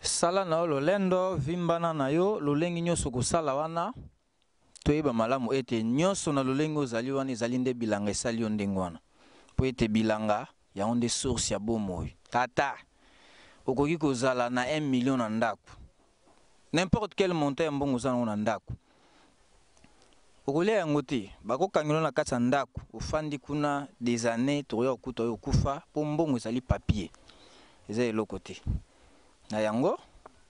Sala na yo lolendo, vimbana na yo, lolenge nyonso kosala wana, toyeba malamu ete nyonso na lolenge ozali wana ezali nde bilanga esali yo ndenge wana. Mpo ete bilanga yango nde source ya bomoi. Tata, okoki kozala na 1 million na ndako. N'importe quel montant ya mbongo oza nango na ndako. Okolia yango te, bakokangela na kati ya ndako, ofandi kuna des années, tokoya kokuta yo okufa, mpo mbongo ezali papier. Eza eloko te. Na yango,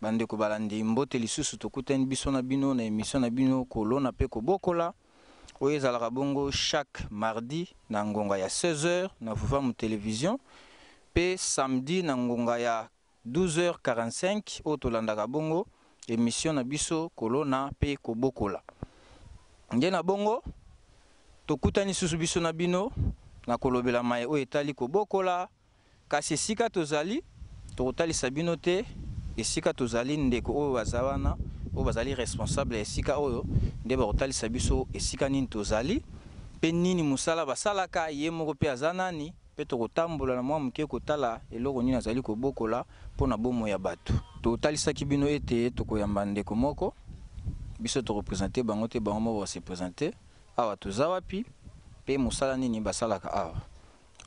bandeko balandi, mbote lisusu tokutani biso na bino na emission na bino kolona pe kobokola, oyo ezalaka bongo chaque mardi na ngonga ya 16h na Vuvamu Television pe samedi na ngonga ya 12h45 oyo tolandaka bongo emission na biso kolona pe kobokola. Nde na bongo tokutani lisusu biso na bino na kolobela maye oyo etali kobokola. Kasi esika tozali, tokotalisa bino te esika tozali, ndeko oyo baza wana, oyo bazali responsable ya esika oyo, nde bakotalisa biso esika nini tozali, pe nini mosala basalaka, ye moko pe aza nani, pe tokotambola na mwa moke kotala eloko nini azali kobokola mpo na bomoi ya bato. Totalisaki bino ete tokoyamba ndeko moko, biso tokopresente bango te, bango moko bako se presenter, awa toza wapi, pe mosala nini basalaka awa.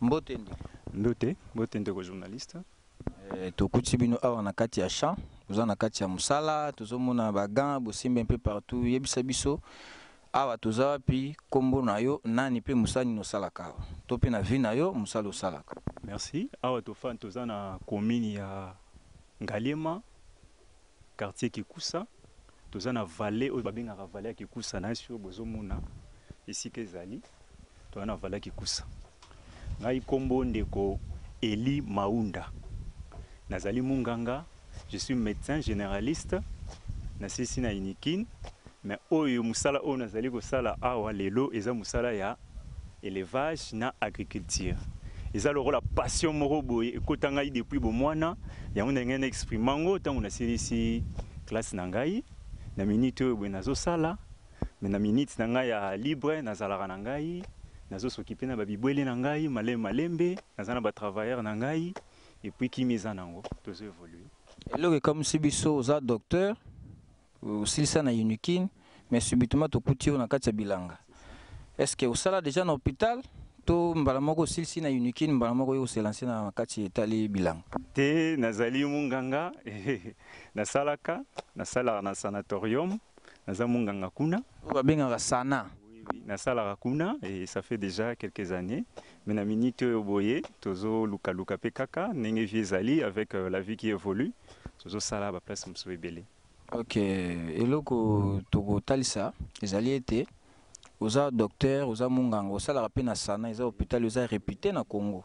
Mbote ndeko. Mbote, mbote ndeko journaliste. Tokuti bino awa na kati ya champ, boza na kati ya mosala, tozomona ba gants bosimbi un peu partout. Yebisa biso awa toza wapi, kombo na yo nani pe mosala nini osalaka awa, to pe na vie na yo mosala osalaka. Merci. Awa tofandi toza na commune ya Ngaliema, quartier Kikusa. Toza na vallée oyo babengaka vallée ya Kikusa na sur bozomona esika ezali. Toza na vallée ya Kikusa. Ngai kombo ndeko Elie Maunda. Nazali munganga, je suis médecin généraliste. Nasilisi na Unikin, mais oyo mosala oyo nazali kosala awa lelo eza mosala ya élevage na agriculture. Eza lokola passion moko boye ekota ngai depuis bomwana, yango ndenge na exprime yango ntango nasilisi classe na ngai. Na minute oyo boye nazosala, mais na minute na ngai ya libre nazalaka na ngai nazosokipe na babibwele na ngai malembe malembe, naza na batravailleur na ngai et puis kimi eza nango tozo évoluer. Eloko ekamwisi biso, oza docteur, osilisa na Unikin, mais subitement tokuti yo na kati ya bilanga. Est-ce que osala déjà na hôpital to mbala moko osilisi na Unikin, mbala moko yo ose lancer na kati etali bilanga? Te, nazali munganga, nasalaka nasalaka na sanatorium, naza munganga kuna. Oyo babengaka sana. Oui, nasalaka kuna et ça fait déjà quelques années. Mais na minute oyo boye tozolukaluka mpe kaka ndenge vie ezali avec la vie qui évolue, tozosala ba place mosusu ebele. Ok, eloko tokotalisa ezali ete oza docteur, oza munganga, osalaka pe na sana, eza hôpital eza réputé na Congo.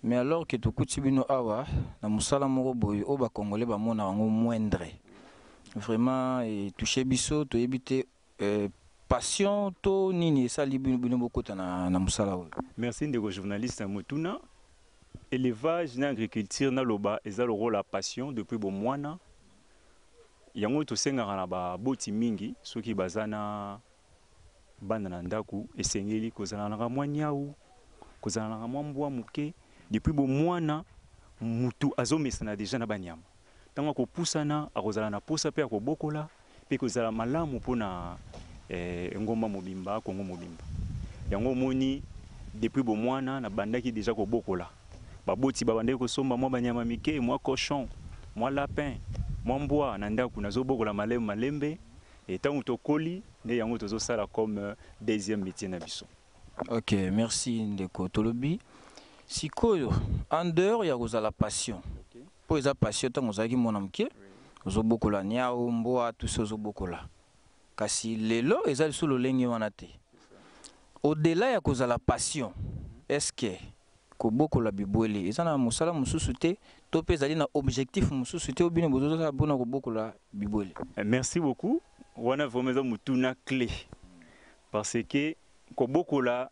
Mais alors que tokuti bino awa na mosala moko boye oyo ba Congolais bamonaka yango moindre. Vraiment e toucher biso, toyebi te passion to nini esali bino bino bokota na mosala oyo. Merci ndeko journaliste na motuna. Élevage na agriculture naloba eza lokola passion depuis bomwana. Yango tosengaka na baboti mingi soki baza na bana na ndako, esengeli kozala na mwa nyau, kozala na mwa mbwa moke. Depuis bomwana mutu azomesana deja na banyama. Ntango akopusana akozala na posa mpe akobokola mpe kozala malamu mpona ngomba mobimba, Kongo mobimba. Yango omoni depuis bomwana nabandaki deja kobokola. Baboti babandaki kosomba mwa banyama mike, mwa cochon, mwa lapin, mwa mbwa na ndako, nazobokola malembe malembe. Et ntango tokoli nde yango tozosala comme deuxième métier na biso. Ok, merci ndeko. Tolobi sikoyo en dehors ya kozala passion, po eza passion ntango ozalaki mwana moke, ozobokola niau, mbwa, tout ça ozobokola. Kasi lelo eza lisusu lolenge wana te. Au-delà ya kozala passion, est-ce que kobokola bibwele eza na mosala mosusu te, to mpe ezali na objectif mosusu te oyo bino bozosala mpona kobokola bibwele? Merci beaucoup. Wana vraiment eza motuna clé, parce que kobokola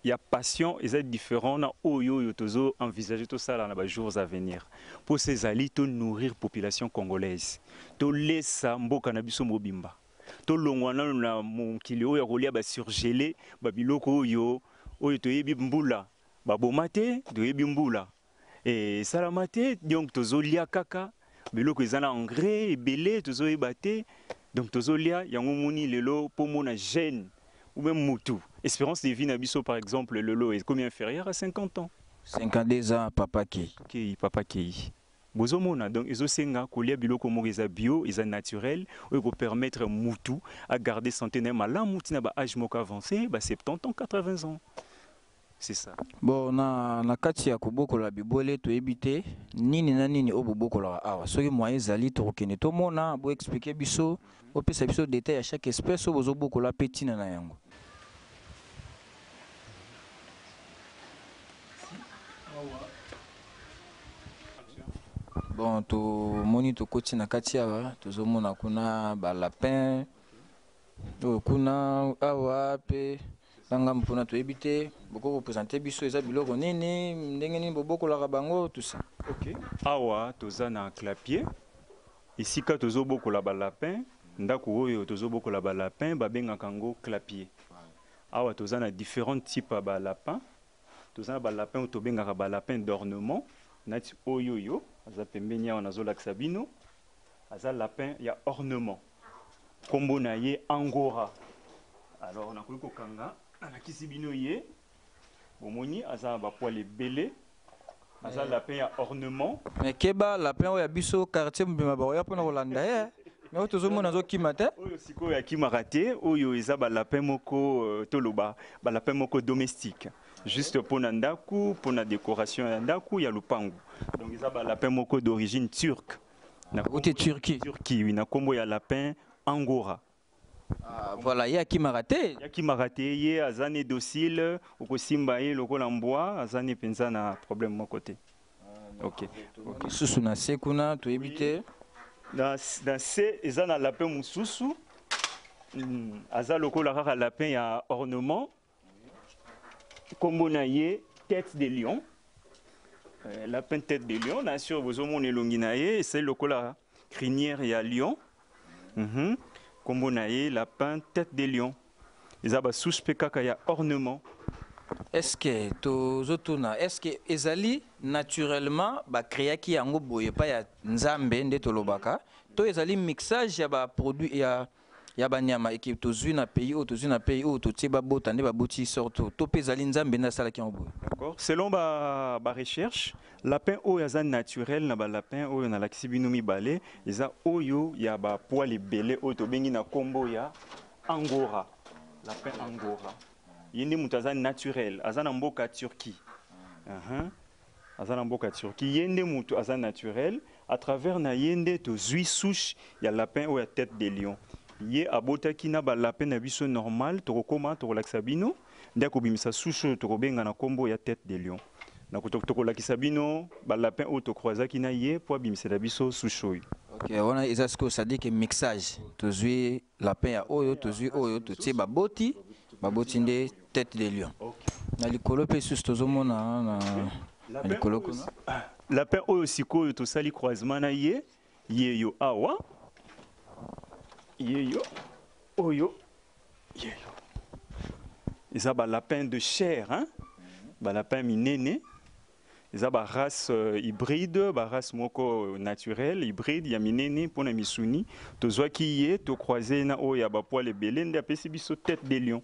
ya passion eza différent na oyo oyo tozo envisager tosala na ba jours à venir. Mpo se ezali to nourrir population congolaise, tolesa mboka na biso mobimba, tolongwa nano na mokili oyo ya kolia ba surgelé, ba biloko oyo oyo toyebi mbula baboma te, toyebi mbula esalama te, donc tozolia kaka. Biloko eza na engrais ebele, tozoyeba te. Donc tozolia yango, moni lelo mpo mona jeune ou même mutu, espérance de vie na biso par exemple lelo ekomi inférieure à 50 ans. 52 ans, papa kei. Kei, papa kei. Bozomona, donc ezosenga kolia biloko moko eza bio, eza naturel, oyo ekopermettre mutu agarder santé na ye malamu ntina ba âge moko avancé, ba 70 ans, 80 ans, c'est ça. Bon, na kati ya kobokola bibwele, toyebi te nini na nini oyo bobokolaka awa. Soki moyen ezali, tokokende tomona, boexpliquer biso, bopesa biso détail ya chaque espèce oyo bozobokola mpe ntina na yango. Bon, tomoni tokoti na kati awa, tozomona kuna balapin oyo kuna awa mpe na ngambo mpona, toyebi te, bokoki koprésenter biso eza biloko nini, ndenge nini bobokolaka bango, tout ça? Ok, awa toza na clapier, esika tozobokola balapin. Ndako oyo tozobokola balapin babengaka yango clapier. Awa toza na différents types ya balapin. Toza na balapin oyo tobengaka balapin d'ornement, nati oyo oyo aza pembeni awa, nazolakisa bino, aza lapin ya ornement, nkombo na ye Angora. Alors nakoki kokanga, nalakisi bino ye, bomoni aza na bapoils ebele, aza lapin ya ornement. Mais keba, lapin oyo ya biso, quartier mobima bakoya mpona kolanda ye. Mais oyo tozomona azokima te. Oyo sikoyo akimaka te. Oyo eza balapin moko, toloba balapin moko domestique, juste mpona ndako, mpona décoration ya ndako, ya lupangu. Donc eza balapin moko d'origine turque. Na Uti Turquie. Turquie, oui, na nkombo ya lapin Angora. Ah, voilà, ye akimaka te. Akimaka te, ye aza ne docile, okosimba ye lokola mbwa, aza ne mpenza na problème moko te. Ok. Lisusu na se kuna, toyebi te. Na se eza na lapin mosusu. Aza lokola kaka lapin ya ornement, nkombo na ye tête de lion. Lapin tête de lion, na sur bozomona elongi na ye esali lokola crinière ya lion. Nkombo na ye lapin tête de lion, eza basouche mpe kaka ya ornement. Est ce que tozotuna, est ce que ezali naturellement bacréaki yango boye epai ya Nzambe nde tolobaka, to ezali mixage ya baproduit ya banyama eke tozwi na pays oyo, tozwi na pays oyo, totie babota nde baboti sorte oyo, to mpe ezali Nzambe nde asalaki yango boye? D'accord. Selon ba recherche, lapin oyo aza naturel na balapin oyo nalakisi bino mibale eza oyo ya bapoils ebele, oyo tobengi na nkombo ya Angora. Lapin Angora. Ye nde moto aza naturel, aza na mboka Turquie. Aza na mboka Turquie, ye nde moto aza naturel. À travers na ye nde tozwi souche ya lapin oyo ya tête de lion. Ye abotaki na balapin na biso normal, tokokoma tokolakisa bino nde akobimisa souche oyo tokobenga na nkombo ya tête de lion. Na tokolakisa bino balapin oyo tocroisaki na ye mpo abimisela biso souche oyo. Ok, wana eza sikoyo, c'est-à-dire que mixage, tozwi lapin ya oyo, tozwi oyo, totie, baboti, baboti nde tête de lion. Na likolo mpe lisusu tozomona na likolo kuna. Lapin oyo sikoyo tosali croisement na ye, ye yo awa, ye yo oyo, ye yo, eza balapin de chair, hein? Balapin minene, eza barace hybride, barace moko naturelle hybride ya minene mpona misuni. Tozwaki ye, tocroise na oyo ya bapoils ebele, nde apesi biso tête de lion.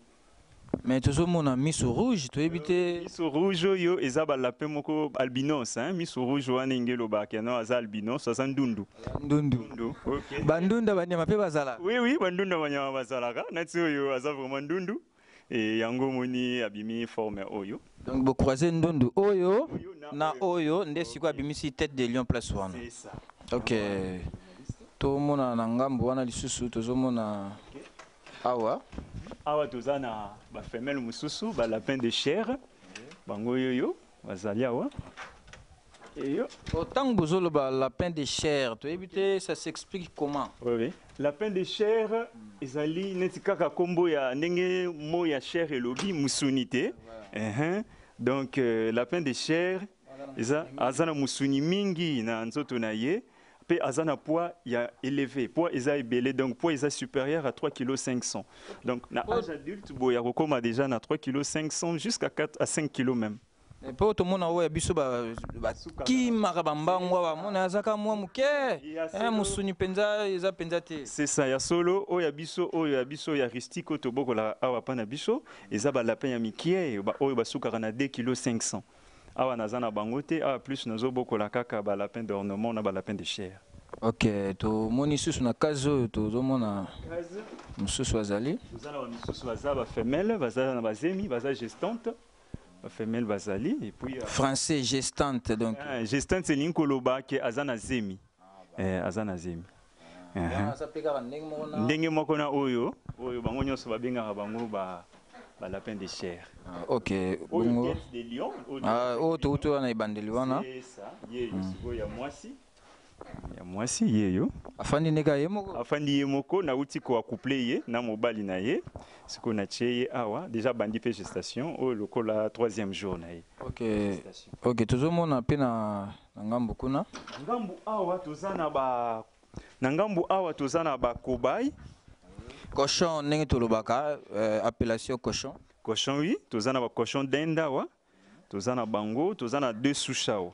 Mais tozomona miso rouge, toyebi te. Miso rouge oyo eza balapin moko albinos, hein? Miso rouge wana enge elobaka no aza albinos, aza ndundu. Ndundu. Ndundu, ok. Bandunda banyama mpe bazala. Oui, bandunda banyama bazalaka. Nati oyo aza vraiment ndundu e, yango omoni abimi forme oyo. Donc bocroise ndundu oyo Oyo na na oyo, nde sikoyo abimisi tête de lion place wana. C'est ça. Ok, tomona na ngambo wana lisusu, tozomona awa. Awa toza na bafemelle mosusu, balapin de chair, bango oyo bazali awa eyo. Ntango bozoloba lapin de chair, toyebi te, ça s'explique comment? Oui. Lapin de chair ezali neti kaka nkombo ya ndenge mo ya chair elobi musuni te. Donc lapin de chair eza aza na musuni mingi na nzoto na ye, mpe aza na poids ya élevé, poids eza ebele, donc poids eza supérieur à 3 kg 500. Donc na âge adulte boye akokóma déjà na 3 kg 500 jusqu'à 4 à 5 kg même. Mpo tomona oyo ya biso bakimaka bambangwa, bamona azaka mwa moke, mosuni mpenza eza mpenza te. C'est ça, ya solo. Oyo ya biso, oyo ya biso ya rustique, oyo tobokolaka awa mpa na biso, eza balapin ya mikie, oyo basukaka na 2 kilo 500. Awa naza na bango te. Awa plus nazobokola kaka balapin d'ornement na balapin de chair. Ok, tomoni susu na case oyo, tozomona mosusu azali. Toza na bamisusu, baza bafemelle, baza na bazemi, baza gestante. Bafemelle bazali et puis Français, gestante, donc? Gestante elingi koloba ke aza na zemi, aza na zemi. Aza mpe kaka ndenge moko na ndenge moko na oyo. Bango nyonso babengaka bango ba balapin de chair. Ok. Oyo Bongo tête de lion oyo. Oyo touti wana, ebandeli wana. C'est ça, ye yo sikoyo ya mwasi, ya mwasi ye yo. Afandi ndenge ye moko. Afandi ye moko. Nauti koaccoupler ye na mobali na ye. Sikoyo natie ye awa, déjà bandi mpe gestation, oyo lokola troisième jour na ye. Ok, tozomona mpe na ngambo kuna. Ngambu awa toza na ba na ngambu awa toza na bacobaye. Cochon, ndenge tolobaka, appellation cochon. Cochon, oui. Toza na bacochon d'Inde awa, toza na bango, toza na deux souches awa.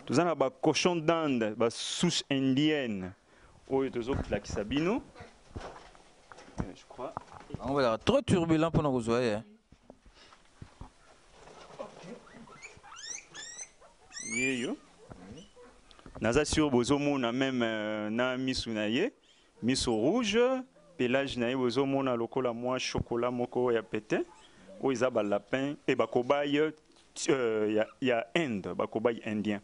Toza na bacochon d'Inde, basouche indienne oyo tozolakisa bino. Je crois Bango bazalaka trop turbulent mpona kozwa ye. Yeyo naza sûr bozomona même na misu na ye, miso rouge, pelage na ye bozomona lokola mwa chocolat moko ya pete. Oyo eza balapin e bacobaye ya Inde, bacobaye indien.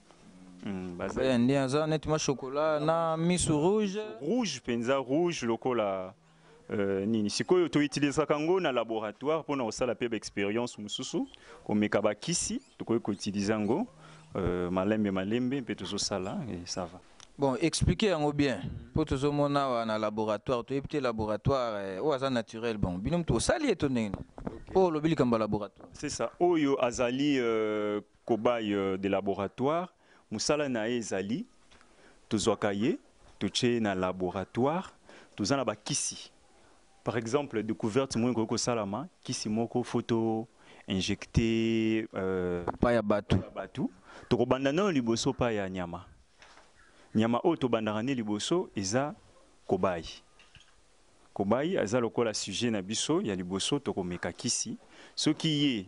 Baza indien, aza neti mwa chocolat na miso rouge. Rouge mpenza, rouge lokola nini. Sikoyo toutilisaka yango na laboratoire mpona kosala mpe baexpérience mosusu, komeka bakisi. Tokoki koutiliser yango malembe malembe mpe tozosala et ça va. Bon, expliquer yango bien, mpo tozomona awa na laboratoire, toyebi te laboratoire oyo aza naturel. Bon, bino moto osali ye to ndenge mpo olobi likambo ya laboratoire? C'est ça. Oyo azali cobaye de laboratoire. Mosala na ye ezali, tozwaka ye, totie na laboratoire. Toza na bakisi, par exemple découverte moko ekoki kosalama, kisi moko faut to injecter pa ya bato. Ya bato. Tokobanda nano liboso pa ya nyama. Nyama oyo tobandaka nde liboso eza cobaye. Cobaye aza lokola sujet na biso ya liboso. Tokomeka kisi. Soki ye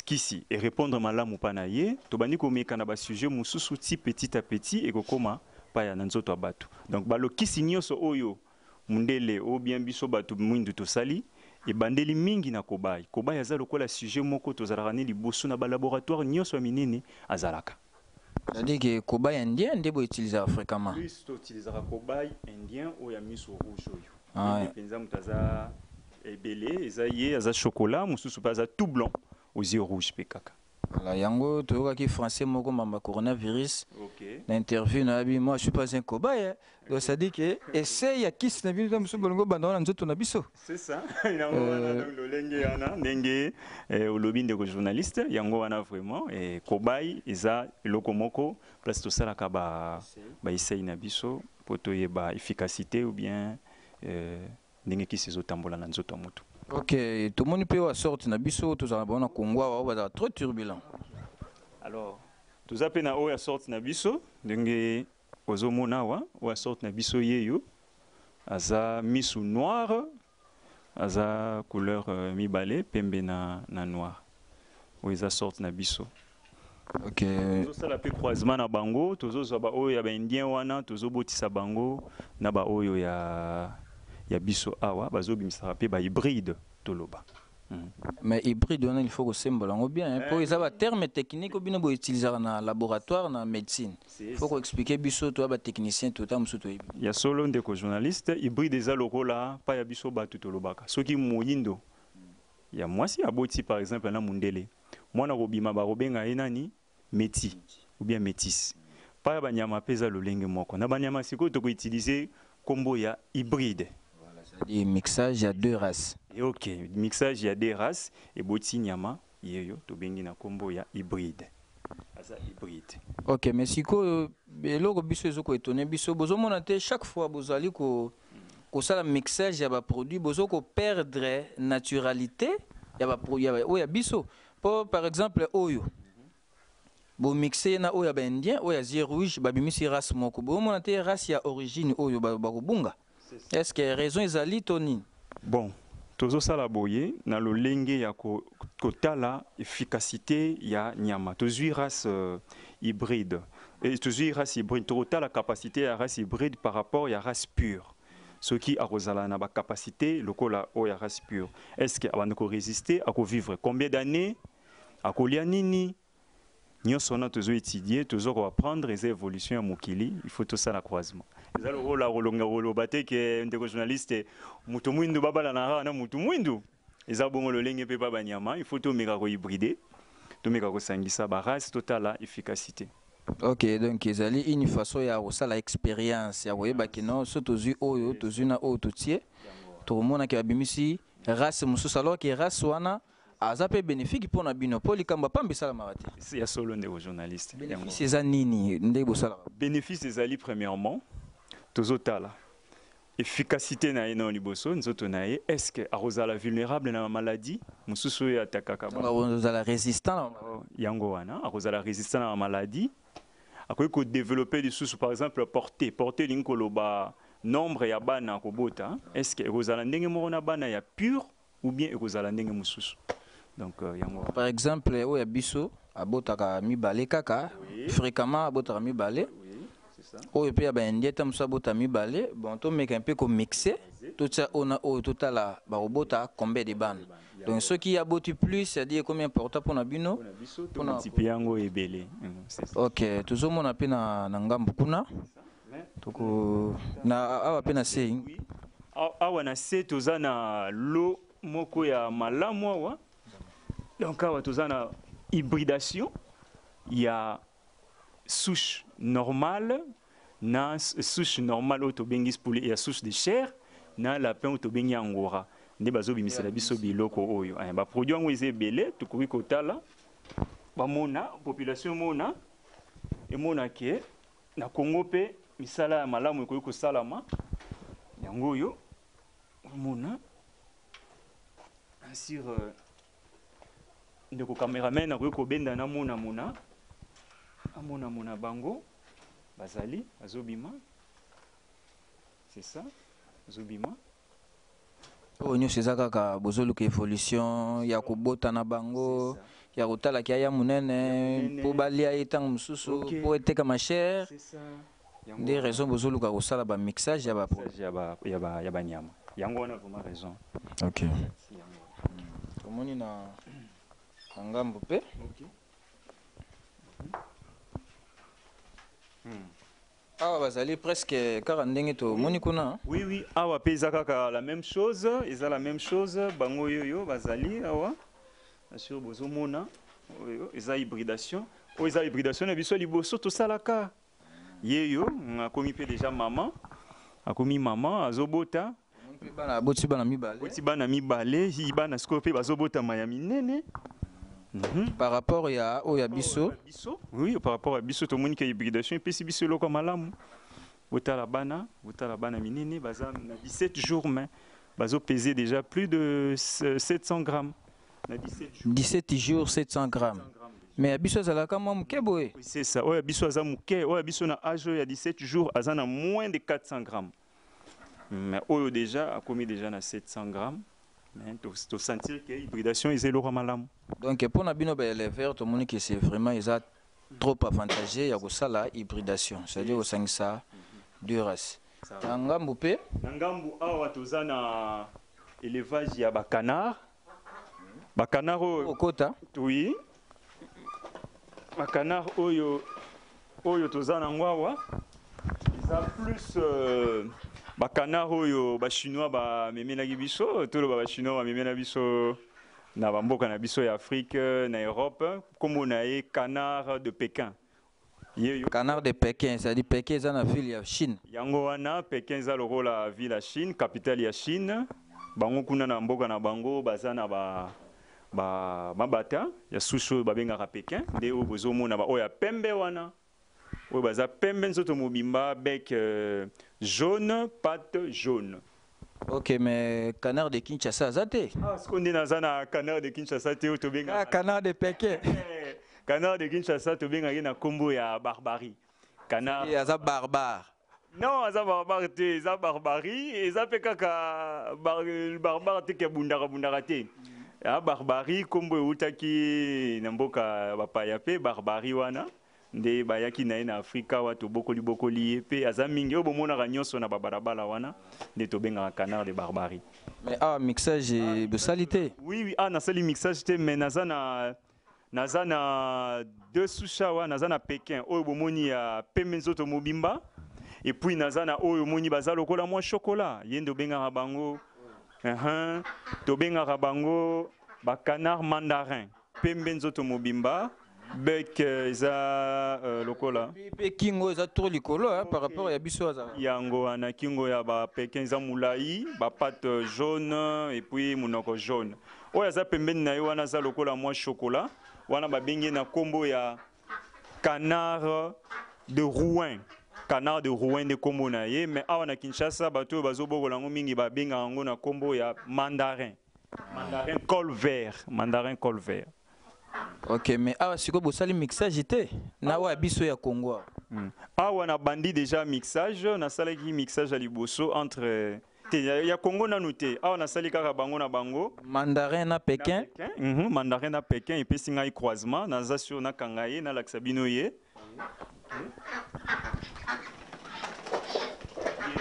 kisi erépondre malamu mpa na ye, tobandi komeka na basujet mosusu ti petit à petit ekokóma pa ya na nzoto ya bato. Donc balokisi nyonso oyo mundele ou bien biso bato mwindu tosali, ebandeli mingi na cobaye. Cobaye aza lokola sujet moko tozalaka ne liboso na balaboratoire nyonso ya minene azalaka. C'est-à-dire que cobaye indien nde boutilisaka fréquemment? Plus toutilisaka cobaye indien oyo ya miso rouge oyo. Ah, Ye mpenza moto aza ebele eza ye, aza chocolat, mosusu mpe aza tout blanc aux yeux rouge mpe kaka. Voilà, yango toyokaki français moko mamba coronavirus. Ok. Na interview nayebi, moi je suis pas un cobaye, hein. Donc ça dit que essai ya kisi na bino mosusu bolingo banda wana nzoto na biso. C'est ça, yango wana. Donc lolenge wana ndenge olobi, ndeko journaliste, yango wana vraiment. Cobaye eza eloko moko place tosalaka ba baessai na biso mpo toyeba efficacité ou bien ndenge kisi ezotambola na nzoto ya motu. Ok, tomoni mpe oyo sorte na biso tozala bango na Congo awa, oyo bazala trop turbulent. Alors toza mpe na oyo ya sorte na biso, ndenge ozomona awa. Oyo ya sorte na biso yeyo, aza misu noir, aza couleur mibale, pembe na noir. Oyo eza sorte na biso. Ok. Tozosala mpe croisement na bango. Tozozwa baoyo ya baindien wana, tozobotisa bango na baoyo ya biso awa, bazobimisaka mpe bahybride toloba. Mais hybride wana, il faut kosembola yango bien, mpo eza baterme technique oyo bino boutilisaka na laboratoire, na médecine. Il faut koexpliquer biso, toya batechnicien, tota mosusu toyebi. Ya solo, ndeko journaliste. Hybride eza lokola pa ya biso bato tolobaka, soki moyindo ya mwasi aboti par exemple na mundele, mwana kobima bakobenga ye nani? Métis ou bien métis. Pa ya banyama mpe eza lolenge moko na banyama. Sikoyo tokoutiliser nkombo ya hybride. Voilà, c'est-à-dire mixage ya deux races. Et ok, mixage ya deux races eboti nyama yeyo tobengi na nkombo ya hybride, aza hybride. Ok, mais sikoyo eloko biso ezokoétonner biso, bozomona te chaque fois bozali kosala mixage ya baproduit, bozo koperdre naturalité ya baproduit oyo ya biso? Mpo par exemple oyo Bomixe ye na oyo ya baindien, oyo ya yeux rouge, babimisi race moko. Bomona te race ya origine oyo bakobunga. Est ce que raison ezali to nini? Bon, tozosala boye na lolenge ya kotala efficacité ya nyama. Tozwi race hybride et tozwi race hybride, tokotala capacité ya race hybride par rapport ya race pure. Soki akozala na bacapacité lokola oyo ya race pure, est ce que abanda korésister, akovivre combien d'années, akolia nini, nyonso wana tozoétudie, tozo koapprendre. Eza évolution ya mokili, il faut tosala croisement. Eza lokola kolonga koloba te ke, ndeko journaliste, moto mwindu babala na kaka na motu mwindu. Eza bongo lolenge mpe pa banyama, il faut tomeka kohybride, tomeka kosangisa barace, totala efficacité. Ok, donc ezali une façon ya kosala expérience, ya koyeba kino so tozwi oyo, tozwi na oyo, totie, tokomonaki babimisi race mosusu, alors ke race wana aza mpe bénéfique mpo na bino, mpo likambo apamba esalamaka te. Ya solo, ndeko journaliste. Bénéfice eza nini ndenge bosalaka? Bénéfice ezali, premièrement, tozotala efficacité na ye na liboso, nzoto na ye, est ce que akozala vulnérable na maladie mosusu oyo atakaka? Akozala résistant na Yango wana, akozala résistant na maladie, akoki kodévelopper lisusu, par exemple portée. Portée elingi koloba nombre ya bana akobota, est ce que ekozala ndenge moko na bana ya pure ou bien ekozala ndenge mosusu? Donc yango. Par exemple, oyo ya biso abotaka mibale kaka. Fréquemment abotaka mibale. Oyo mpe ya baindien ta mosusu abota mibale. Bon, tomeka mpe komixe, totia oyo na oyo, totala bakobota combien de bana. Donc soki aboti plus, c'est-à-dire ekomi important mpona bino. Tomultiplie yango ebele. Ok, tozomona mpe na ngambu kuna, toko na awa mpe na se. Awa na se toza na lot moko ya malamu awa. Donc awa toza na hybridation ya souche normale na souche normale oyo tobengi poulet ya souche de chair na lapin oyo tobengi angora, nde bazobimisela biso biloko oyo. Baproduit yango eza ebele, tokoki kotala, bamona, population emona, emona ke na Congo mpe misala ya malamu ekoki kosalama. Yango oyo omona sur ndeko cameraman akoki kobenda namona mona, amona mona bango bazali bazobima, c'est ça, bazobima. Oyo nyonso eza kaka bozoluka évolution ya kobota na bango, ya kotalaki aya monene mpo balia ye ntango mosusu, mpo etekama cher. Nde raison bozoluka kosala bamixage ya baproduit ya banyama, yango wana vraiment raison. Ok, tomoni na ngambo mpe. Awa bazali presque kaka ndenge tomoni kuna. Oui, awa mpe eza kaka la même chose, eza la même chose. Bango oyo bazali awa sur, bozomona oyo eza hybridation, oyo eza hybridation na biso liboso tosalaka. Ye yo akomi mpe déjà mama, akomi mama, azobota. Mpe bana, aboti bana mibale. Boti bana mibale, bana sikoyo mpe bazobotama ya minene. Par rapport ya oyo ya biso. Biso, oui, par rapport à biso, tomoni ke hybridation epesi biso eloko ya malamu. Botala bana, botala bana minene, baza na 17 jours, mais bazopese déjà plus de 700 grammes na 17 jours. 17 jours, 700 grammes, mais ya biso ezalaka mwa moke boye. Oui, c'est ça. Oyo ya biso aza moke. Oyo ya biso na âge oyo ya 17 jours aza na moins de 400 grammes, mais oyo déjà akomi déjà na 700 grammes. Mais tosentir ke hybridation eza eloko ya malamu. Donc mpona bino baéleveur, tomoni ke c'est vraiment, eza trop avantageux ya kosala hybridation, c'est-à-dire kosangisa deux races. Na ngambu mpe? Na ngambu awa toza na élevage ya bacanard, bacanard oyo. Okota. Oui, bacanard oyo toza nango awa eza plus bacanard oyo bachinois bamemelaki biso. Toloba bachinois bamemela biso na bamboka na biso ya Afrique, na Europe. Nkombo na ye canard de Pékin, ye yo. Canard de Pékin, c'est-à-dire Pékin eza na ville ya Chine. Yango wana, Pékin eza lokola ville ya Chine, capitale ya Chine. Bango kuna na mboka na bango baza na ba mabata ya souche oyo babengaka Pékin. Nde oyo bozomona, ba oyo ya pembe wana, oyo baza pembe nzoto mobimba, bec jaune, patte jaune. Ok, mais canard de Kinshasa aza te? Ah, siko nde naza na canard de Kinshasa te, oyo tobengaka Ah, canard de Pékin. Canard de Kinshasa tobengaki na nkombo ya Barbarie. Canard Ye aza barbare? Non, aza barbare te. Eza Barbarie, eza mpe kaka barbare te ke abundaka bundaka te. Ya Barbarie, nkombo eutaki na mboka bapaya, mpe Barbarie wana nde bayaki na ye na Afrika awa, tobokoli bokoli ye mpe aza mingi. Oyo bomonaka nyonso na babalabala wana nde tobengaka canard de Barbarie. Mais awa mixage bosali te? Oui, ah, nasali mixage te, mais naza na deux souches awa. Naza na Pékin oyo bomoni ya pembe nzoto mobimba, et puis naza na oyo omoni baza lokola mwa chocolat. Ye nde obengaka bango, tobengaka bango bacanard mandarin, pembe nzoto mobimba, bec eza lokola Mpe kingo eza trop likolo, hein, par rapport ya biso azala. Yango wana, kingo ya bapekin eza molai, bapatte jaune et puis monoko jaune. Oyo aza pembeni na ye wana aza lokola mwa chocolat, wana babengi ye na nkombo ya canard de Rouen. Canard de Rouen nde nkombo na ye, mais awa na Kinshasa bato oyo bazobokola yango mingi babengaka yango na nkombo ya mandarin, mandarin col vert, mandarin col vert. Ok, mais awa sikoyo bosali mixage te na oyo ya biso ya Congo awa? Awa nabandi déjà mixage. Nasalaki mixage ya liboso entre te ya Congo nanu te. Awa nasali kaka bango na bango. Mandarin na Pékin. Mandarin na Pékin epesi ngai croisement. Naza sur nakanga ye, nalakisa bino ye.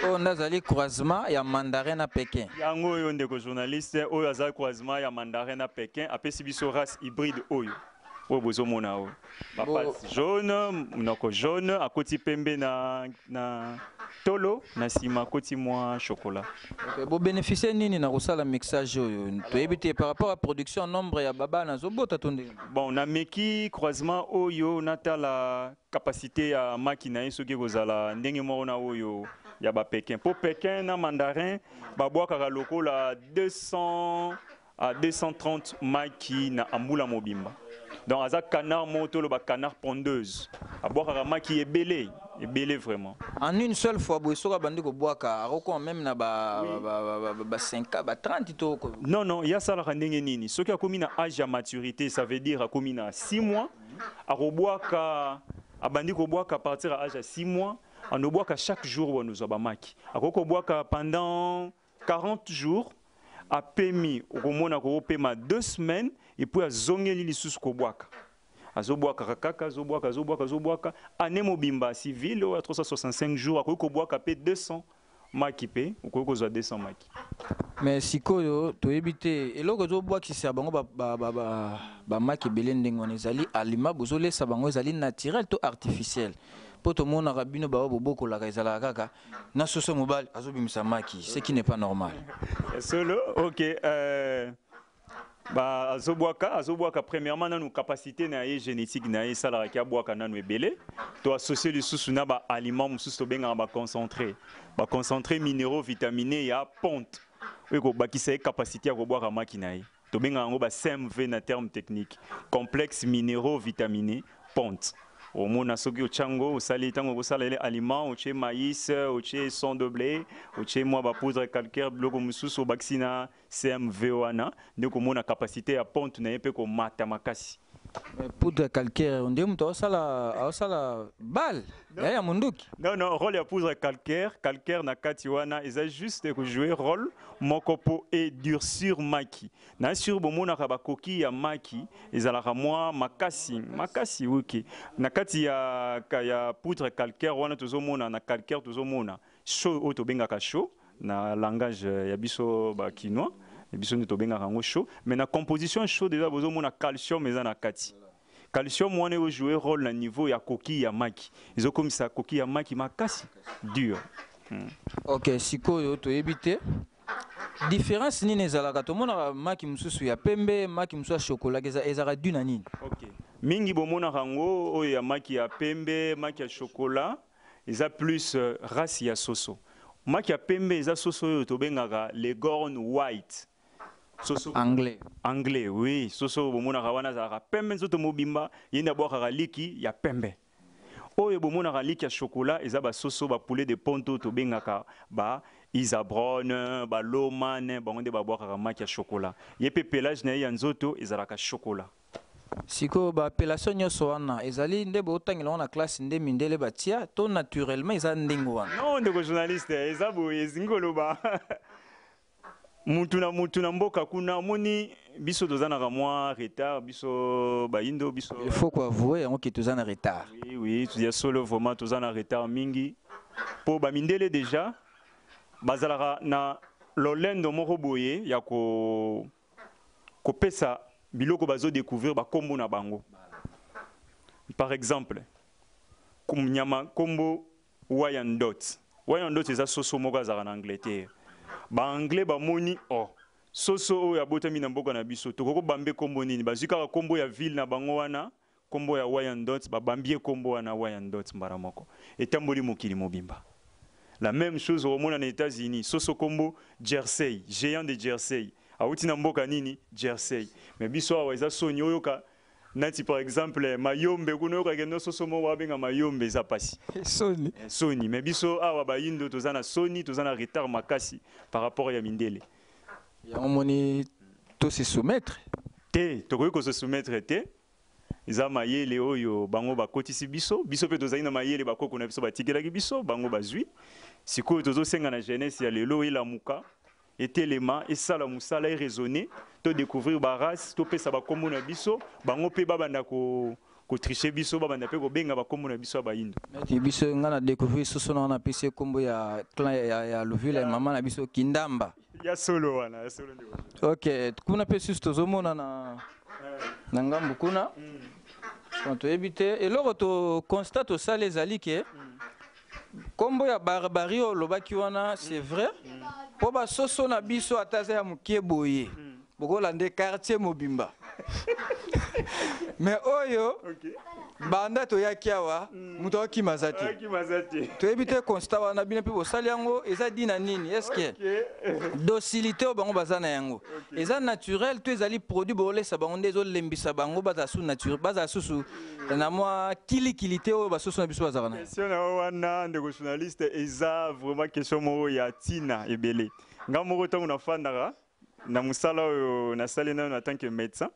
Oyo nde azali croisement ya mandarin na Pékin? Yango oyo, ndeko journaliste, oyo aza croisement ya mandarin na Pékin, apesi biso race hybride oyo, oyo bozomona oyo, bapatte jaune, monoko jaune, akoti pembe na tolo, na nsima akoti mwa chocolat. Okay, bobénéficie nini na kosala mixage oyo? Toyebi te par rapport à production, nombre ya babana azobota to ndenge? Bon, nameki croisement oyo, natala capacité ya maki na ye soki ekozala ndenge moko na oyo ya bapekin, mpo Pékin na mandarin babwakaka lokola 200 à 230 maki na ambula mobimba. Donc aza canard moko toloba canard pondeuse, abwakaka maki ebele ebele vraiment. En une seule fois boye, soki abandi kobwaka, akokoma même na ba 5, ba 30 to? Non, ye asalaka ndenge nini? Soki akomi na âge ya maturité, ça veut dire akomi na 6 mois, akobwaka, abandi kobwaka à partir ya âge ya 6 mois, andobwaka chaque jour. Wana ozwa bamaki, akoki kobwaka pendant 40 jours, apemi, okomona kokopema 2 semaines et puis azongeli lisusu kobwaka, azobwakaka kaka, azobwaka, azobwaka, azobwaka année mobimba civile oyo ya 365 jours, akoki kobwaka mpe 200 maki, mpe okoki kozwa 200 maki. Mais sikoyo toyebi te eloko ezobwakisa bango bamaki ebele ndenge wana. Ezali aliment bozolesa bango, ezali naturel to artificiel? Mpo tomonaka bino baoyo bobokolaka, ezalaka kaka na soso mobali azobimisa maki, ce qui n'est pas normal. Solo, ok. Ba azobwaka, azobwaka, premièrement nanu capacité na ye génétique na ye esalaka ki abwaka nanu ebele. To associe lisusu na baaliment mosusu tobengaka baconcentré, baconcentré minéraux vitaminé ya ponte, oyo ekobakisa ye capacité ya kobwaka maki na ye. Tobengaka yango ba CMV na terme technique, complexe minéraux vitaminé ponte. Omona soki otia yango, osali ntango okosala ele aliment, otie maïs, otie son de blé, otie mwa bapoudre calcaire, biloko mosusu, obakisi na CMV wana, nde komona capacité ya ponte na ye mpe komata makasi. Poudre calcaire nde moto aosala bale ya monduki? Non, rôle ya poudre calcaire na kati wana eza juste kojouer rôle moko mpo edurcir maki na sur. Bomonaka bakoki ya maki ezalaka mwa makasi makasi. Ok, na kati ya poudre calcaire wana tozomona na calcaire, tozomona chaux oyo tobengaka chaux na langage ya biso bakinois, biso nde tobengaka yango chaux. Mais na composition chaux déjà bozomona calcium eza na kati. Calcium wana ezojouer rôle na niveau ya coquille ya maki, ezokomisa coquille ya maki makasi, dur. Ok, sikoyo toyebi te différence nini ezalaka. Tomonaka maki mosusu ya pembe, maki mosusu ya chocolat, ezalaka dû na nini? Ok, mingi bomonaka yango oyo ya maki ya pembe, maki ya chocolat, eza plus race ya soso. Maki ya pembe eza soso oyo tobengaka Leghorn white, soso anglais. Anglais, oui. Soso bomonaka wana azalaka pembe nzoto mobimba, ye nde abwakaka liki ya pembe. Oyo bomonaka liki ya chocolat eza basoso bapoulet de ponte oyo tobengaka ba Isa Brown, baLoman, bango nde babwakaka maki ya chocolat. Ye mpe pelage na ye ya nzoto ezalaka chocolat. Sikoyo ba appellation nyonso wana ezali nde botangela yango na classe nde mindele batia to naturellement eza ndenge wana? Non, ndeko journaliste, eza boye, ezingi koloba mutu na mutu na mboka kuna. Omoni, biso toza naka mwa retard, biso bayindo, biso. Il faut koavouer yango ke toza na retard. Oui, ya solo, vraiment toza na retard mingi, mpo bamindele déjà bazalaka na lolendo moko boye ya kopesa biloko bazodécouvrir bakombo na bango. Par exemple, nyama kombo Wyandotte. Wyandotte eza soso moko azalaka na Angleterre. Baanglais bamoni: oh, soso oyo abotami na mboka na biso, tokoki kobambe kombo nini? Bazwi kaka kombo ya ville na bango wana, kombo ya Wyandotte, babambi ye kombo wana Wyandotte. Mbala moko etamboli mokili mobimba. La même chose okomona na États-Unis, soso kombo Jersey, géant de Jersey, awuti na mboka nini? Jersey. Mais biso awa eza soni oyoka nati par exemple mayombe kuna, oyokake no soso moko babenga mayombe, eza pasi. Soni. Soni. Mais biso awa bayindo toza na soni, toza na retard makasi par rapport ya mindele. Yango moni to se soumettre? Te, tokoki kose soumettre te. Eza mayele oyo bango bakotisi biso. Biso mpe tozali na mayele bakoko na biso batikelaki biso, bango bazwi. Sikoyo tozosenga na jeunesse ya lelo elamuka, etelema, esala mosala, eraisonner, todécouvrir barace, topesa bakombo na biso. Bango mpe babanda kotricher biso, babanda mpe kobenga bakombo na biso ya bayindo. Neti biso, nga na découvrir soso na wana, apesi ye kombo ya clan ya Luvila ya mama na biso Kindamba. Ya solo wana, ya solo, ndeko. Ok, kuna mpe susu tozomona na ngambu kuna. Bon, toyebi te, eloko to constat tosala ezali ke nkombo ya barbarie oyo olobaki wana, c'est vrai, mpo basoso na biso, ata aza ya moke boye, bokolanda quartier mobimba. Mais oyo banda toyaki awa, moto akokima aza te. Akima te. Toyebi te, constat wana bino mpe bosali yango eza dina nini? Est-ce docilité oyo bango baza na yango eza naturel to ezali produit bolesa bango nde ezolembisa bango, bazala su naturel, bazala susu na mwa kilikili te oyo basusu na biso bazalaka na yango? Question na yo wana, ndeko journaliste, eza vraiment question moko ya ntina ebele. Nga moko, ntango nafandaka na mosala oyo nasali nano en tant que médecin,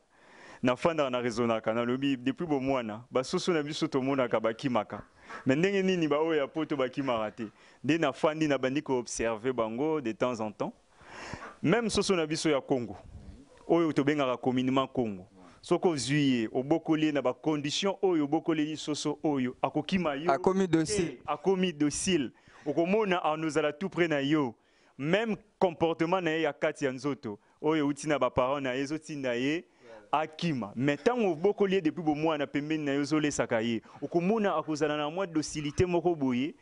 nafandaka na raisonnaka, nalobi: depuis bomwana, basusu na biso tomonaka bakimaka, mais ndenge nini baoyo ya poto bakimaka te? Nde nafandi, nabandi koobserver bango de temps en temps. Même soso na biso ya Congo oyo tobengaka communément Congo, soki ozwi ye, obokoli ye na bacondition oyo obokoleli soso oyo, akokima yo. Akomi docile. Akomi docile. Okomona anozala tout près na yo. Même comportement na ye ya kati ya nzoto oyo euti na baparent na ye ezotinda ye akima. Mais ntango obokoli ye depuis bomwana pembeni na ye, ozolesaka ye, okomona akozala na mwa docilité moko boye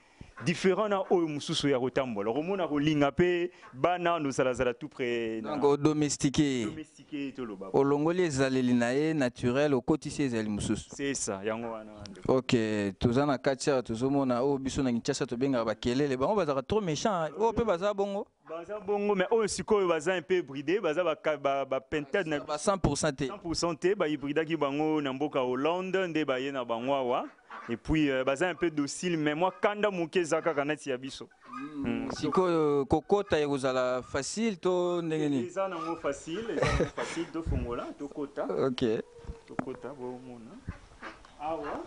différent na oyo mosusu ya kotambola. Okomona kolinga mpe bana, nozalazala tout près na Donc odomestiquer ye. Domestiqué, toloba. Olongoli ezaleli na ye naturel, okotisi ezali mosusu. C'est ça, yango wana, ndeko. Ok, toza na kati awa, tozomona oyo biso na Kinshasa tobengaka bakelele. Bango bazalaka trop méchant, oyo mpe baza bongo? Baza bongo, mais oyo sikoyo baza un peu hybridé, baza bapintade na ba 100 te. 100 te. Bahybridaki bango na mboka Hollande, nde baye na bango awa. Et puis baza un peu docile, mais mwa kanda moke eza kaka neti ya biso. Sikoyo kokota ekozala facile to ndenge nini? Eza nango facile, eza nango facile. Tofongola, tokota. Ok. Tokota, bomona awa.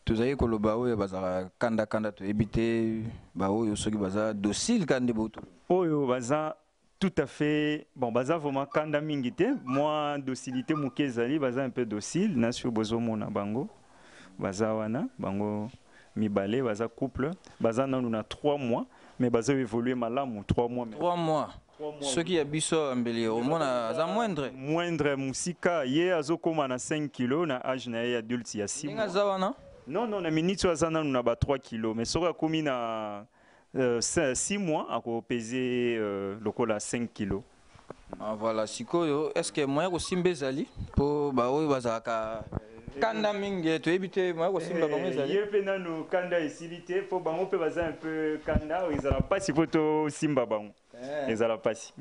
Tozali koloba oyo bazalaka kanda-kanda, toyebi te baoyo soki baza docile kaka nde boto. Oyo baza tout à fait bon, baza vraiment kanda mingi te, mwa docilité moke ezali, baza un peu docile. Na soki bozomona bango, baza wana bango mibale, baza couple, baza nanu na 3 mois, mais baza évoluer malamu. 3 mois, mais 3 mois? 3 mois. Soki ya biso ya mbeli, omona aza moindre. Moindre mosika. Ye azokóma na 5 kilo na age na ye adulte ya 6 Ndenge mois. Aza wana? Non, na minute oyo aza nanu na ba 3 kilo, mais soki akomi na 6 mois, akopese lokola 5 kilo. Ah, voilà. Sikoyo, est ce que moyen kosimba ezali mpo baoyo bazalaka kanda mingi? Toyebi te, moyen kosimba bango ezali? Ye mpe nanu kanda esili te, mpo bango mpe baza un peu kanda. Ezala mpasi mpo tosimba bango, ezala mpasi.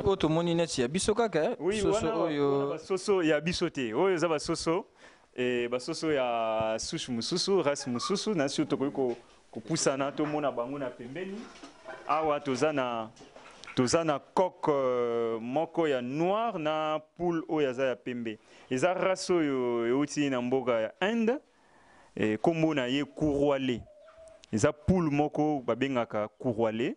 Oyo tomoni neti ya biso kaka, eh? Oui, soso wana oyo. Basoso ya biso te. Oyo eza basoso, basoso ya souche mosusu, race mosusu. Na soki tokoki kopusana, tomona bango na pembeni awa, toza na Toza na coq moko ya noir na poule oyo aza ya pembe. Eza race oyo euti na mboka ya Inde. Kombo na ye Kouroualé. Eza poule moko babengaka Kouroualé.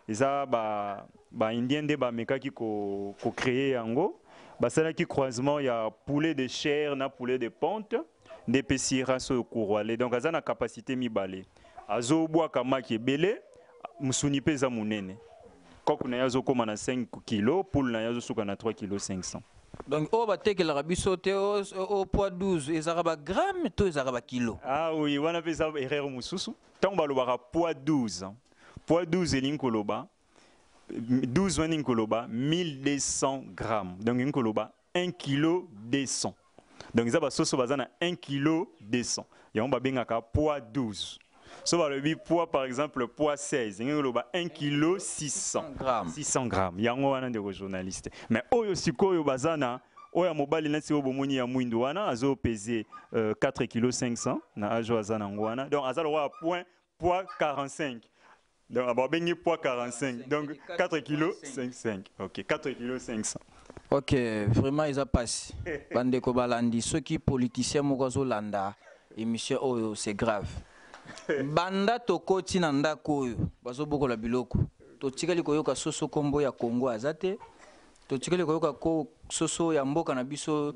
Eza ba indien nde bamekaki ko créer yango. Basalaki croisement ya poulet de chair na poulet de ponte nde epesi race oyo Kouroualé. Donc aza na capacité mibale. Azobwaka maki ebele, mosuni mpe eza monene. Coq na ye azokóma na 5 kilo, poule na ye azosuka na 3 kilo 500. Donc oyo batekelaka biso te o poids 12, ezalaka bagramme to ezalaka bakilo? Ah oui, wana mpe eza erreur mosusu. Ntango balobaka poids 12, poids 12 elingi koloba 12 wana elingi koloba 1200 grammes, donc elingi koloba 1 kilo 200. Donc eza basoso baza na 1 kilo 200, yango babengaka poids 12. So balobi poids, par exemple poids 16, elingi koloba 1 kilo 600 grammes. 600 grammes, yango wana, ndeko journaliste. Mais oyo sikoyo baza na oyo ya mobali neti oyo bomoni ya mwindu wana, azopese 4 kilo 500 na age oyo aza nango wana. Donc aza lokola point poids 45, donc babengi poids 45, donc 4 kilo 55. Ok, 4 kilo 500. Ok, vraiment eza mpasi, bandeko balandi. Soki politicien moko azolanda émission oyo, c'est grave. Banda tokoti na ndako oyo bazobokola biloko, totikali koyoka soso kombo ya Congo aza te. Totikali koyoka ko soso ya mboka na biso,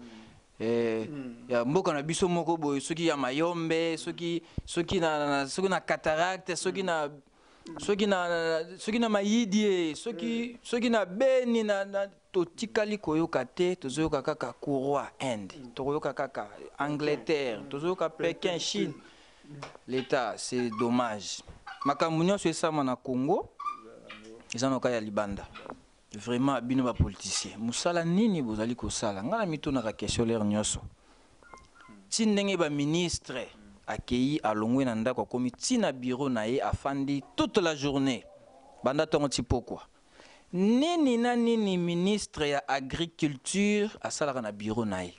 ya mboka na biso moko boye, soki ya Mayombe, soki na Cataracte, soki na Mayidi, soki na Beni, na totikali koyoka te. Tozoyoka kaka courroie Inde, tokoyoka kaka Angleterre, tozoyoka Pékin, Chine. L'état, c'est dommage. Makambo nyonso esama na Congo eza noka ya libanda. Vraiment, bino bapoliticien, mosala nini bozali kosala? Ngai na mitunaka question lere nyonso. Ti ndenge baministre akei, alongwe na ndako, akomi ntina bureau na ye, afandi toute la journée banda ntongo ti pokwa. Nini na nini ministre ya agriculture asalaka na bureau na ye?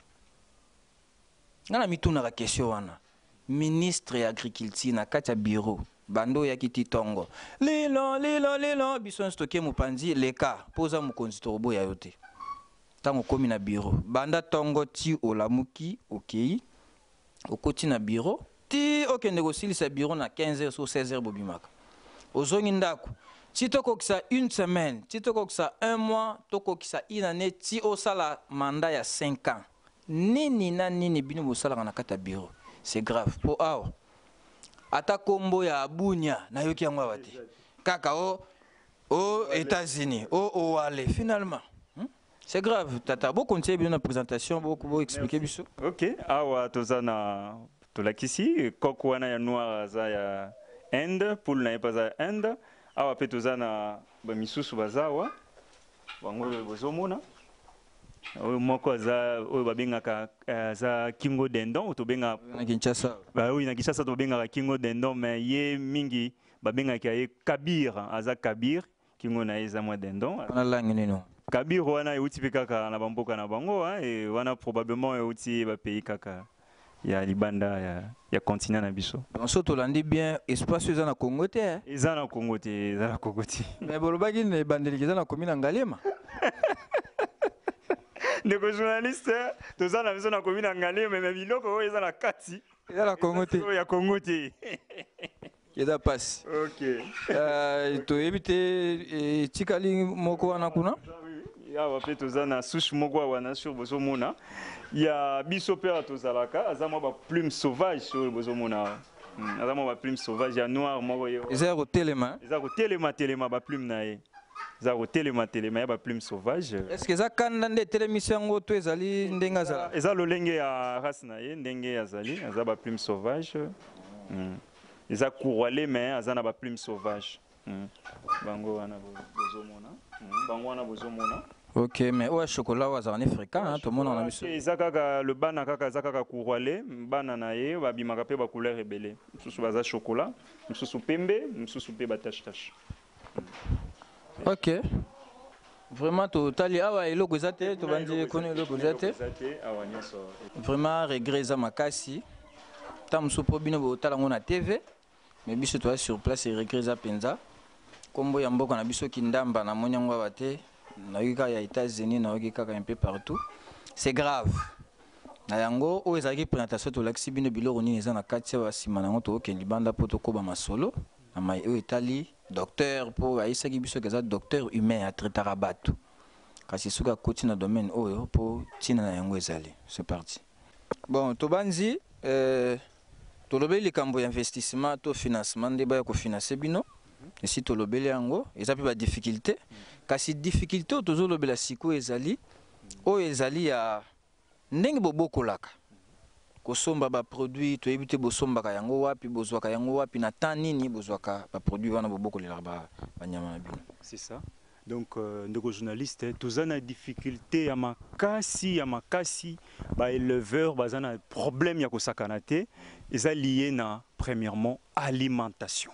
Ngai na mitunaka question wana. Ministre ya agriculture na kati ya bureau, bando oyaki ti ntongo, lilo lilo lilo, biso nyonso tokie mopanzi leka mpo oza mokonzi, tokoboya yo te. Ntango okomi na bureau, banda ntongo ti olamuki, okei, okoti na bureau ti okende kosilisa bureau na 15 heures so 16 heures, bobimaka, ozongi ndako, ti tokokisa une semaine, ti tokokisa un mois, tokokisa une année, ti osala mandat ya 5 ans, nini na nini bino bosalaka na kati ya bureau? C'est grave, mpo awa ata kombo ya Bunia nayoki yango awa te, kaka o États-Unis, o Owale finalement, C'est grave, tata. Bocontinue bino na présentation, boexplique biso. Ok, awa toza na tolakisi coq wana ya noir aza ya Inde, poule na ye mpe aza ya Inde. Awa mpe toza na bamisusu baza awa, bango oyo bozomona, oyo moko aza oyo babengaka aza kingo dindon, oyo tobengaka na Kinshasa. Bah oui, na Kinshasa tobengaka kingo dindon, mais ye mingi babengaka ye kabir. Aza kabir, kingo na ye eza mwa dindon. Wana langue nini? Kabir wana euti mpe kaka na bamboka na bango, hein, e wana probablement euti bapays kaka ya libanda ya continent na biso. Donc so tolandi bien, espace oyo eza na Congo te, eh? Eza na Congo te, eza na Congo te. Mais bolobaki na ebandeliki eza na komi na Ngaliema. Ndeko journaliste, toza na biso na komi na Ngaliema, mais biloko oyo eza na kati eza na Congo te. Oyo ya Congo te. Eza pasi. Ok. Toyebi te etikali moko wana kuna. Awa mpe toza na souche moko awa na sur bozomona ya biso mpe awa tozalaka, aza mwa baplume sauvage oyo bozomona awa. Aza mwa baplume sauvage ya noir moko ye. Eza ya kotelema. Eza kotelema telema, baplume na ye eza kotelema telema, ya baplume sauvage. Est ce que eza kanda nde etelemisi yango to ezali ndenge azala? Eza lolenge ya race na ye, ndenge azali, aza baplume sauvage. Eza Kouroualé, mais aza na baplume sauvage. Bango wana bozomona. Bango wana bozomona. Ok, mais oyo ya chocolat oyo azalaka ni fréquent tomonaka na biso. Eza kaka le bana, kaka aza kaka Kouroualé. Bana na ye babimaka mpe bacouleur ebele, mosusu baza chocolat, mosusu pembe, mosusu mpe batache tache. Ok, vraiment totali awa, eloko eza te. Tobandi kuna, eloko eza te. Eza te awa nyonso. Vraiment, regret eza makasi. Ta mosusu mpo bino botala yango na TV, mais biso toza sur place, regret eza mpenza. Kombo ya mboka na biso Kindamba namoni yango awa te, nayoki kaka ya Etats-Unis, nayoki kaka un peu partout. C'est grave. Na yango oyo ezalaki présentation, tolakisi bino biloko nini eza na kati awa. Nsima na yango tokokende libanda mpo tokoba masolo na mai oyo etali docteur, mpo ayebisaki biso ke eza docteur humain, atraitaka bato, kasi soki akoti na domaine oyo mpo ntina na yango ezali. C'est parti. Bon, tobanzi tolobeli likambo ya investissement to financement, nde baya kofinancer bino. Esi tolobeli yango, eza mpe badifficulté, kasi difficulté oyo tozolobela sikoyo ezali oyo ezali ya ndenge bobokolaka, kosomba baproduit. Toyebi te bosombaka yango wapi, bozwaka yango wapi, na temps nini bozwaka baproduit wana bobokolelaka banyama na bino. C'est ça. Donc ndeko journaliste, toza na difficulté ya makasi ya makasi. Baéleveur baza na problème ya kosakana te. Eza lié na premièrement alimentation.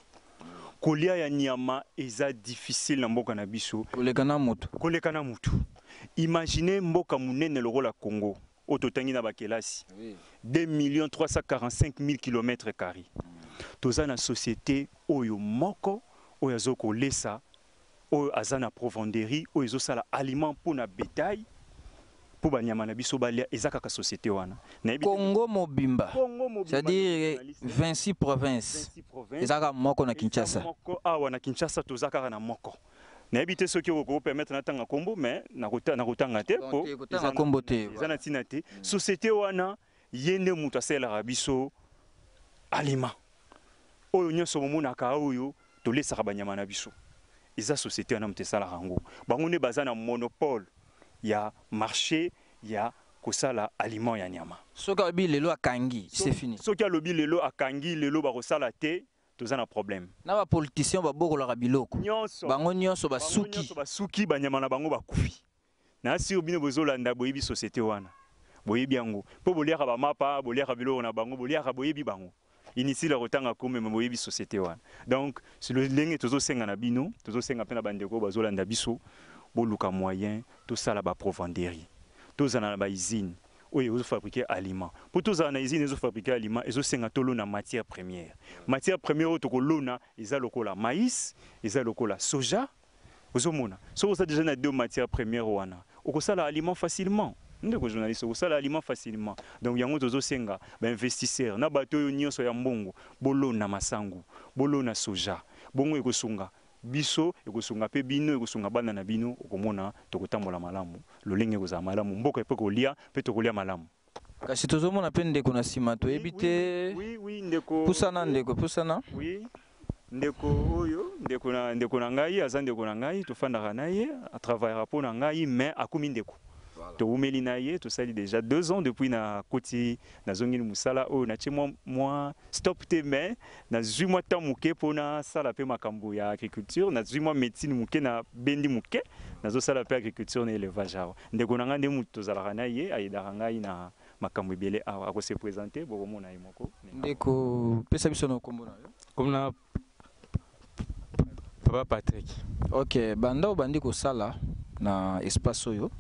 Kolia ya nyama eza difficile na mboka na biso. Koleka na moto. Koleka na mutu. Imagine mboka monene lokola Congo oyo totangi na bakelasi, 2 millions 345 000 km carré, toza na société oyo moko oyo azokolesa, oyo aza na provenderie, oyo ezosala aliment mpo na bétail, mpo banyama na biso balia, eza kaka société wana. Nayebi te- Congo mobimba. Congo mobimba. C'est-à-dire 26 provinces. 26 provinces. Eza kaka moko na Eza Kinshasa. moko awa na Kinshasa, toza kaka na moko. Nayebi te soki okopermettre natanga nkombo, mais nakotanga te. Bon, po te, kotanga eza nkombo te. Eza na ntina te. Société wana, ye nde moto asalelaka biso aliment oyo nyonso bomonaka, oyo tolesaka banyama na biso. Eza société wana moto esalaka yango. Bango nde baza na monopole ya marché ya kosala aliment ya nyama. Soki alobi lelo akangi, c'est fini. Soki alobi lelo akangi, lelo bakosala te, toza na problème. Na bapoliticien babokolaka biloko. Nyonso. Bango nyonso bango basuki. Nyonso basuki, banyama na bango bakufi. Na sio bino bozolanda, boyebi société wana, boyebi yango mpo boliaka bamapa, boliaka biloko na bango, boliaka, boyebi bango. Inutile ya kotanga komema, boyebi société wana. Donc ndenge tozosenga na bino, tozosenga mpe na bandeko oyo bazolanda biso, boluka moyen tosala baprovenderie, tozala na bausine oyo ezofabriquer aliment. Mpo tozala na usine ezofabriquer aliment, ezosenga tolona matière première. Matière première oyo tokolona eza lokola maïs, eza lokola soja. Ozomona, soki oza déjà na deux matières premières wana, okosala aliment facilement. Ndeko journaliste, okosala aliment facilement. Donc yango tozosenga bainvestisseur na bato oyo nyonso ya mbongo, bolona masangu, bolona soja. Bongo ekosunga biso, ekosunga mpe bino, ekosunga bana na bino. Okomona tokotambola malamu, lolenge ekozala malamu, mboka epe kolia mpe tokolia malamu. Kasi tozomona mpe ndeko na nsima, toyebi te. Oui, ndeko. Pusana ndeko, pusana. Oui, ndeko oyo, ndeko na ngai, aza ndeko na ngai, tofandaka na ye, atravaillera mpo na ngai, mais akomi ndeko. Towumeli na ye, tosali déjà 2 ans depuis na koti, nazongeli mosala oyo. Natie mwa stop te, mais nazwi mwa temps moke mpo nasala mpe makambo ya agriculture. Nazwi mwa médecine moke, na bendi moke, nazosala mpe agriculture na élevage awa. Ndeko na ngai nde moto tozalaka na ye, ayedaka ngai na makambo ebele awa. Akose présenter, bokomona ye moko. Ndeko, pesa biso na nkombo na yo. Comme na papa Patrick. Ok, banda obandi kosala na espace oyo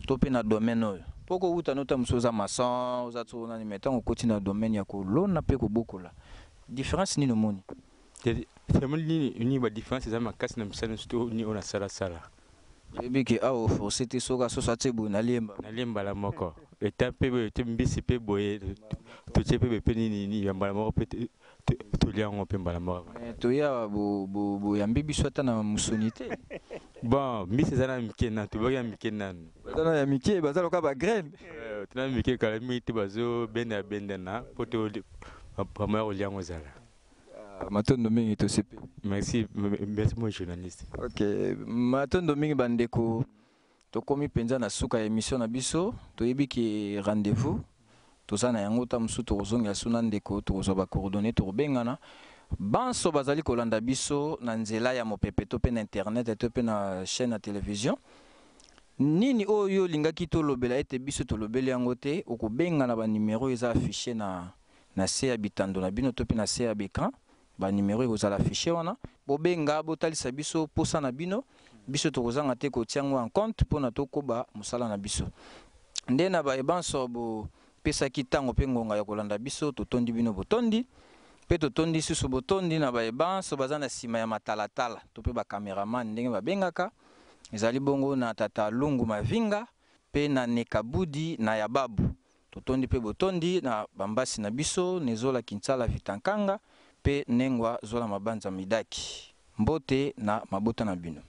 to mpe na domaine oyo, mpo kowuta nota mosusu oza maçon, oza to nani, mais ntango okoti na domaine ya kolona mpe kobokola, différence nini omoni? Namoni nini, badifférence eza makasi na misala nyonso to nini oyo nasalasala. Oyebi ke awa oforce te, soki asoso atie boye, naliemba. Nalie mbala moko, eta mpe boye te, mbisi mpe boye totie mpe boye mpe nini ya mbala moko mpe tolia yango mpe mbala moko. Toya boyambi biso ata na mosuni te. Bon, mbisi eza na mike nanu, tobaki ya mike nanu. Baza na ya mike, baza loka bagraine. Tona mike kala mingi te, bazobenda bendana mpo to bamoya kolia yango ezala. Matondo mingi, tosepeli. Merci, merci mo journaliste. Ok, matondo mingi bandeko. Tokomi mpenza na suka ya émission na biso. Toyebi ke rendez-vous toza na yango ta mosusu, tokozongela so na ndeko, tokozwa bacoordonnées, tokobengana. Banso bazali kolanda biso na nzela ya mopepe to mpe na internet to mpe na chaîne ya télévision, nini oyo olingaki tolobela ete biso tolobeli yango te, okobenga na banimero eza affiché na se ya bitando na bino to mpe na se ya baécran. Banimero ekozala affiché wana, bobenga, botalisa biso posa na bino. Biso tokozanga te kotia yango en compte mpona tokoba mosala na biso. Nde na baye banso bopesaki ntango mpe ngonga ya kolanda biso, totondi bino botondi. Mpe totondi lisusu botondi na baye banso baza na sima ya matalatala to mpe ba cameraman ndenge babengaka. Ezali bongo na tata Lungu Mavinga mpe na Nekabudi na Yababu. Totondi mpe botondi na bambasi na biso Nezola Kinsala Vitankanga mpe Nengwa Zola Mabanza Midaki. Mbote na mabota na bino.